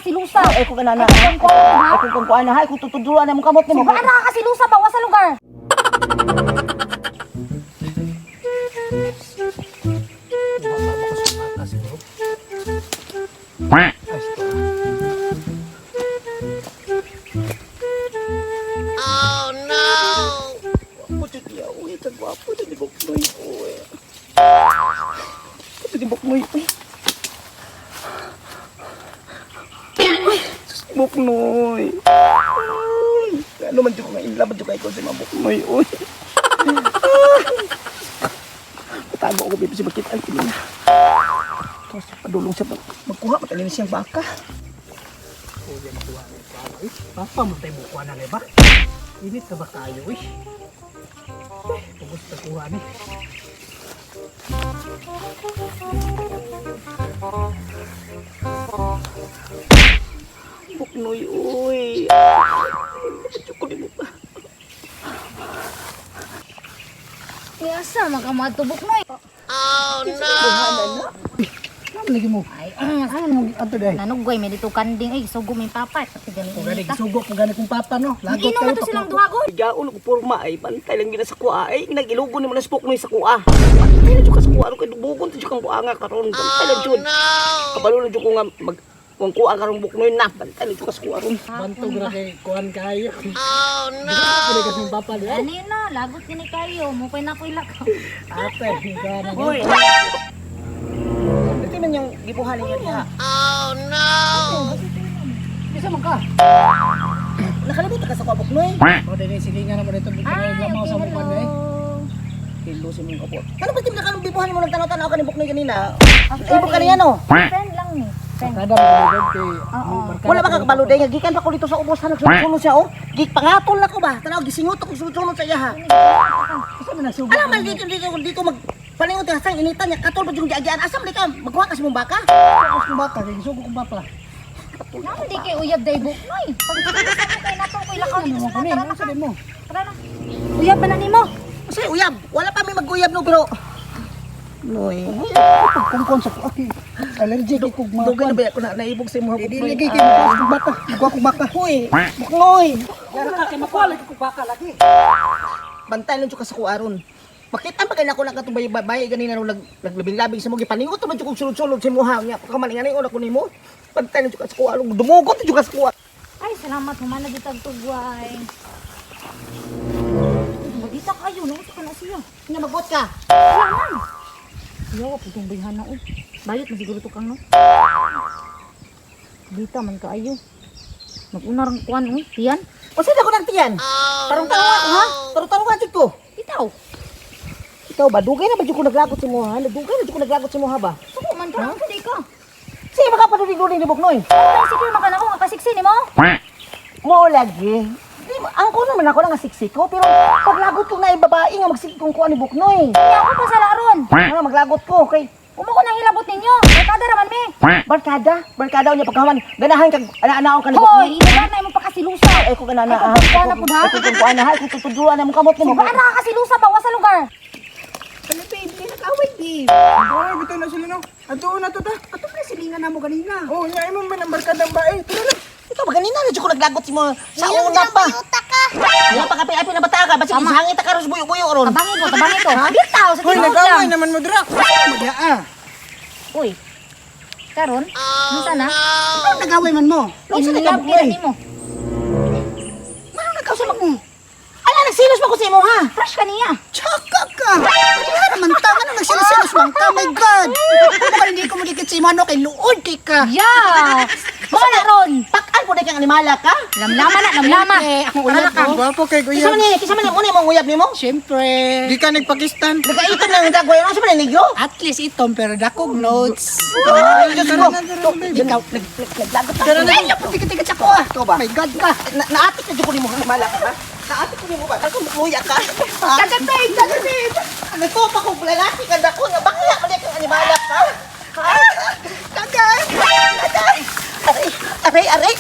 kasilusa. Ay ko kanana. Ay, kung kuwan ha? Ay kung kuan na, ay kung tutudluan na mong kamot nimo. Sugaan ra ka kasilusa ba wa sa lugar. Gwapo jud niya, uy, kagwapo jud ni Buknoy, uy. Gwapo ni Buknoy, uy. Uy, sus, Buknoy. Uy, ano man jud ko nga inlove jud kay ko si Mabuknoy, uy. Ah. Tago ko bibi si bakit ang kinina. Tapos padulong siya magkuha matalin siyang baka. Kuya makuha na ito. Ay, papa mo tayo bukuha na ba? Init na ba kayo eh? Eh, pugos na kuha ni. Buknoy, uy. Jud ko nimo pa. Ni asa makamatubok mo. Ano lagi mo? Ay, Ano mo ato day? nanuggoy may dito kanding ay sugo may papa pati gani Kung gani inita. gisugo, kung gani kong papa no. Lagot Inom na to silang duha ko. Gaon ko porma ay bantay lang gina sa kuha ay nagilugo ni mo na spoke sa kuha. Bantay lang jud ka sa kuha kay dubugon jud kang kuha nga karon. Bantay lang jud. Kabalo lang jud ko nga mag kung kuha karon buknoy na bantay lang jud ka sa kuha ron. Bantog ra kay kuan kayo. Oh no. Pwede kasi yung papa di. Ani na, lagot kini kayo, mo kay na ko ilak. Ate, gana. Hoy. Ito man yung gibuhan niya diha. Bisa man ka. Nakalibot ka sa kuha buknoy. O dili silingan na mo dito Ay, bigay lamaw okay, sa mukha hello. day. Hello sa mong kapot. Ano ba timna kanong bibuhan mo nagtanaw-tanaw ka ni buknoy kanina? Actually, Ibo kaniya no. Friend lang ni. Friend. Kada mo gud kay barkada. Wala ba ka kabalo day nga gikan pa ko dito sa ubos ha nagsunod siya oh. Gik pangatol na ko ba? Tanaw gisingot ko sunod-sunod sa iya ha. Asa man nagsugo? Alam man dito dito dito mag palingot ka sang initan niya katol pa yung giagian asam di ka magkuha ka sa mong baka. Tapos kong baka kay gisugo kong papa. Naman di kay uyab day buknoy. Pag mo kay nato ko ilakaw dito Ano sa mo tara na Ano ka. sa mo? Tara na. Uyab ba na nimo? Kasi uyab, wala pa may maguyab no pero Noy. Kung sa aki. Allergic kay kog mga. Dugay na ba ako na naibog sa imong Dili buknoy. lagi kay makuha kong baka. Makuha kong baka. Hoy, buknoy. Yara ka kay makuha lagi kong baka lagi. Bantay lang jud ka sa kuaron. Makita ba kay nako na katong bayi ganina no nag naglabing-labing sa mo gipaningot man jud kog sulod-sulod sa imuha nya pagkamalinganay ako nimo. Bantay lang jud ka sa kuaron, dumugot jud ka sa kuha. Ay, salamat humana jud tag tugway. Magita kayo, nung ka na siya. Nya magbot ka. Wala man. Siya, wa putong bayhana oy. Bayot man siguro to kang no. Dita man kaayo. Naguna rang kuan oy, tiyan. Unsa na ko nang tiyan? Tarong-tarong ako ha? Tarong-tarong jud ko. Bitaw. Ikaw ba dugay na ba jud ko naglagot sa imuha? Dugay na jud ko naglagot sa imuha ba? Suko man ka, huh? Di ka. Sige makapaduling-duling ni Buknoy. Ay, sige man ka na ako nga kasiksi nimo. Mo lagi. Di mo, ang kuno man ako lang nga siksik ko, pero paglagot ko na babae nga magsige kong kuha ni Buknoy. Kaya ako pa sa laron. Nga maglagot ko kay Umo ko nang hilabot ninyo. Barkada raman mi. barkada, barkada niya pagkaman ganahan kag ana-anaon ka ni Hoy, Buknoy. ilugar na imong pakasilusa. Ay ko ganana Ay, kung kuan na pud ha. Ay kung kuan na ha, ay kung tutudluan na mong kamot nimo. Sugaan ra ka kasilusa ba wa sa lugar. Ano babe, di nag-away babe. Ay, bitaw na sila no. Ato na to ta. Ato pa silingan na mo kanina. Oh, nya imo man ang barkadang bae. Tara na. Ikaw ba ganina na jud ko naglagot si mo sa una pa. Wala pa kapi api na bata ka, basig isangit ka ros buyo-buyo ron. Tabangi ko, tabangi ko. Bitaw sa Hoy, tinuod nag-away lang. naman mo dira. Madya ah. Uy. Karon, unsa na? Ano nag-away man mo? Unsa na ka In love Buknoy? kita nimo. Mano nagkausa mo? Ala nagsilos man ko sa imo ha. Fresh ka niya. Tsaka ka! Wala naman ta, ano nagsilos-silos man ka? My God! Ano ka hindi ko mo dikit sa imo, ano kay luod kay ka? Yeah. Mo na ron. Pakan po kang animala ka. Lamlama na, lamlama. Eh, akong Tara uyab na ka. ko. Gwapo kay Kisa kuya. man ni, kisa man ni, muna imong uyab nimo. Siyempre. Di ka nagpakistan. Nagkaitom lang ang gagawin. Ano sa man negro? At least itom, pero dakog notes. Ay, Diyos ko. Tara na, tara na, babe. Ikaw, naglagot ka. Tara na, tikat-tikat sa ko ah. Ikaw ba? My God ka. Naatik na dyan ko nimo animala ka ba? Naatik ko nimo ba? Ako mukluya ka. Dagan babe, dagan babe. Ano ko pa kung lalaki ka dako nga bakla man kang animala ka. Ha? Dagan! Dagan! Aray, aray, aray!